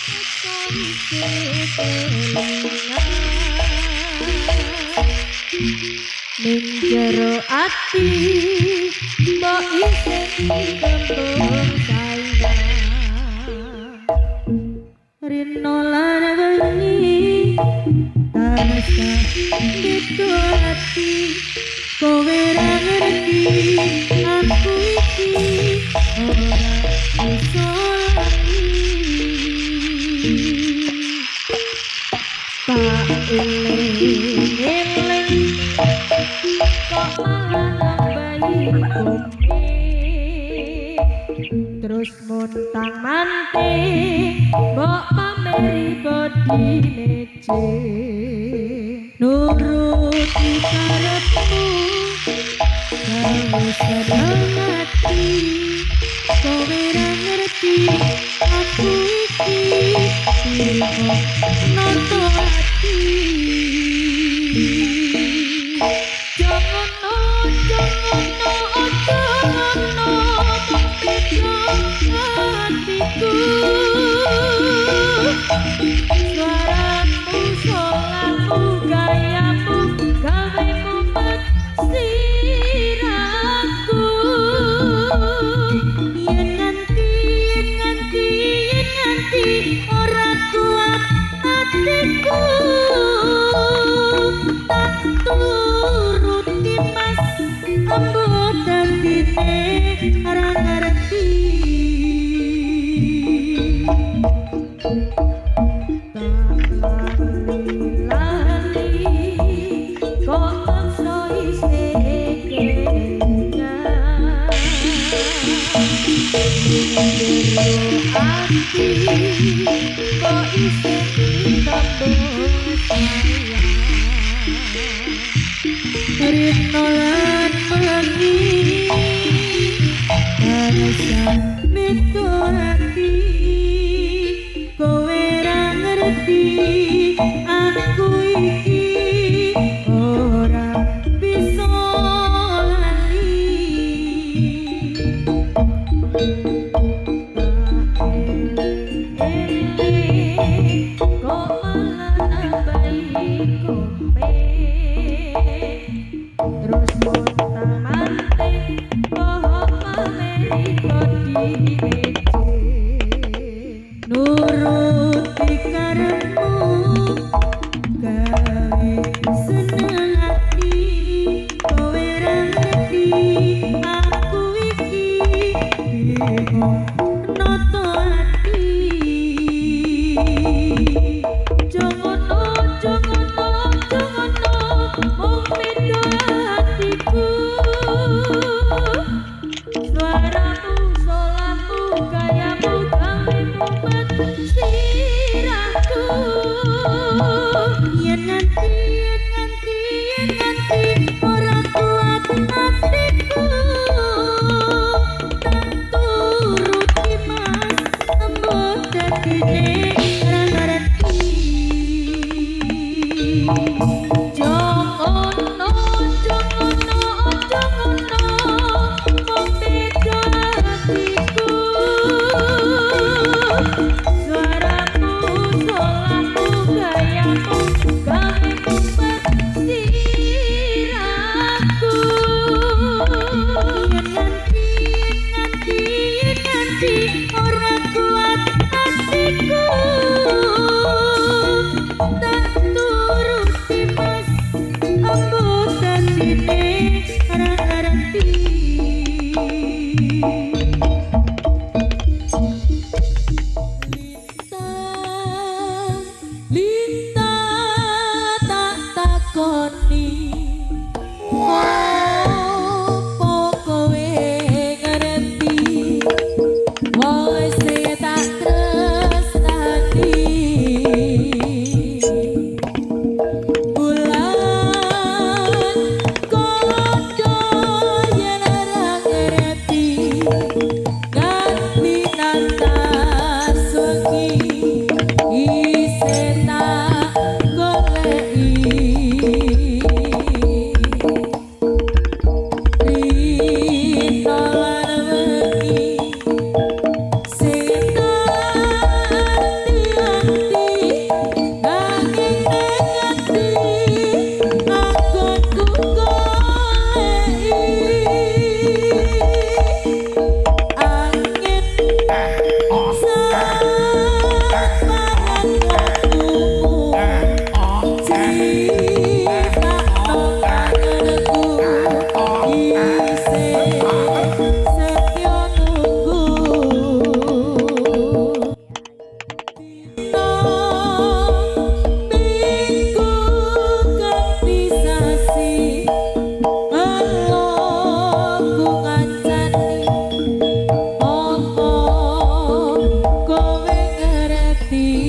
Kelingan ning jero ati mbok isih tembung sayang. Rino lan wengi tansah beda ati, kowe ra ngerti aku iki ora iso lali. Tak eling-eling kok malah nambahi kompe, terus montang manting mbok pameri body mece. Nuruti karepmu gawe seneng ati, kowe ra ngerti aku iki bingung noto ati. Jangan jangan jangan beda hatiku, suaramu solahmu gayamu gawe mumet sirahku. Yen nganti yen nganti yen nganti ora kuat atiku, tak turuti mas ambo dadine ora ngerti. Tak lali-lali kok maksa isih kelingan ning jero ati kok isih tembung sayang. Rino lan wengi tansah beda ati, kowe ra ngerti aku iki ora bisa lali. Tak eling-eling kok malah nambahi kompe, terus montang manting mbok pameri body mece. Nuruti karepmu gawe seneng ati, kowe ra ngerti aku iki bingung noto ati. Jangan jangan jangan mung beda hatiku, suaramu solahmu gayamu gawe mumet sirahku. Yen nganti yen nganti yen nganti ora kuat atiku, tak turuti mas ambo dadine ora ngerti. Jangan jangan jangan mung beda hatiku, suaramu solahmu gayamu gawe mumet sirahku. Yen nganti yen nganti yen nganti ora kuat atiku, Ati.